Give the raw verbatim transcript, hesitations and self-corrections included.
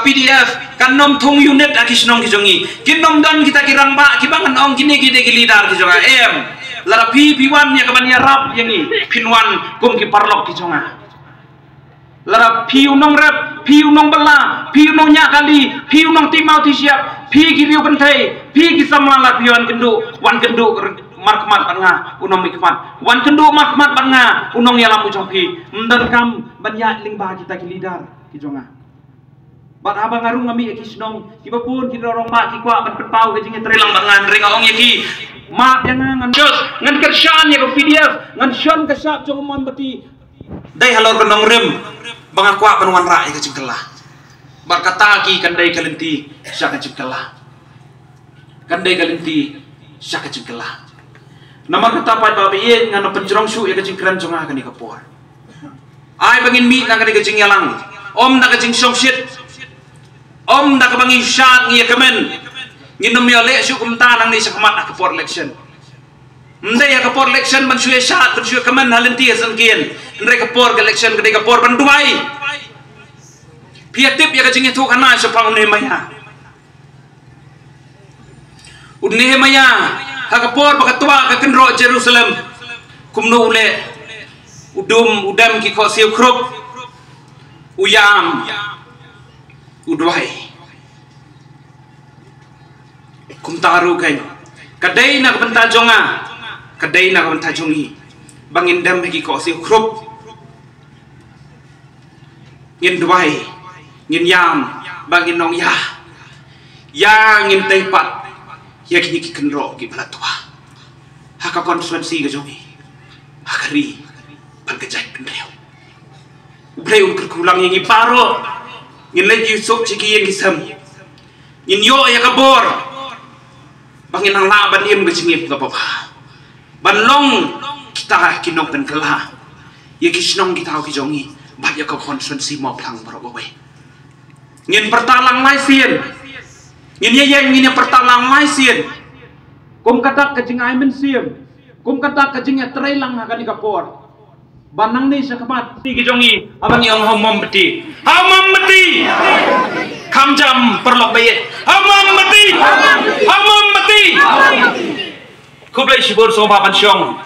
P D F kan nym thung unit ha ki shnong ki jong ngi. Kin nym don kita ki rangbah kiba ngan ong kine ki dei ki leader ki jong nga, em. Lada phi phi wan ïa kaban ïarap ïa ngi, phin wan kum ki paralok ki jong nga. Lada phi u nongrep, phi u nongbylla, phi u nongñiah kali, phi u nongtip maw tip shyiap, phi ki riew kynthei, phi ki samla, lada phi wan kynduh, wan kynduh markhmat bad nga, u nongmihkhmat. Wan kynduh markhmat bad nga, u nongïalam u jong phi. Ym donkam ban ïaid lyngba kita ki leader ki jong nga. Bad haba nga rung nga mih ïa ki shnong, kiba bun ki rangbah ki kwah ban pynpaw ka jingïatreilang bad nga, hynrei nga ong ïa ki, map ïa nga, ngan shon, ngan kyrshan ïa ka P D F, ngan shon ka shap jong u Mombati. Dei halor ka nongrim ba nga kwah ban wanrah ïa ka jingkylla. Bad kata ki kan dei ka lynti sha ka jingkylla. Kan dei ka lynti sha ka jingkylla. Namar kata paidbah ba ïeit, ngan pynjrong shuh ïa ka jingkren jong nga ha kane ka por. Ai ba ngin mih na kane ka jingïalang, ym da ka jingshongshit, ym da kaba ngi shad ngi ïa kmen. Ngin nym ïaleh shuh kumta nangne shakhmat ha ka por election. Ym dei ha ka por election ban shu ïa shad, ban shu ïa kmen ha lynti ha syngkien. Hynrei ka por ka election ka dei ka por ban duwai. Phi ïa tip ïa ka jingïathuhkhana shaphang u Nehemiah. U Nehemiah, ha ka por ba ka twa ka kynroh Jerusalem, kumno u leh? U dum, u dem ki khohsiew khrup, u ïam, u duwai. Kumta ruh kein, ka dei na ka bynta jong nga, ka dei na ka bynta jong ngi, ba ngin dem ha ki khohsiew khrup. Ngin duwai, ngin ïam, ba ngin ong ïa, ïa ngin tei pat ïa kine ki kynroh kiba la twa ha ka constituency ka jong ngi, ha ka ri bad ka jaitbynriew. U Blei un kyrkhu lang ïa ngi baroh. Ngin leit ïasuk sha ki ïing ki sem. Ngin ïoh ïa ka bor ba ngin nang lah ban im ka jingim kaba bha, ban long kita ki nongpynkylla ïa ki shnong kita ki jong ngi bad ïa ka constituency Mawphlang baroh kawei. Ngin pyrta lang lai sien. Ngin ïa ïeng, ngin ïa pyrta lang lai sien. Kum kata ka jingai mynsiem, kum kata ka jingïatreilang ha kane ka por. Ba nangne shakhmat, ki jong ngi, haba ngi ong ha u Mombati, ha u Mombati, kham jam paralok ba ïeit, ha u Mombati, ha u Mombati. Khublei shibun sngewbha ban shong.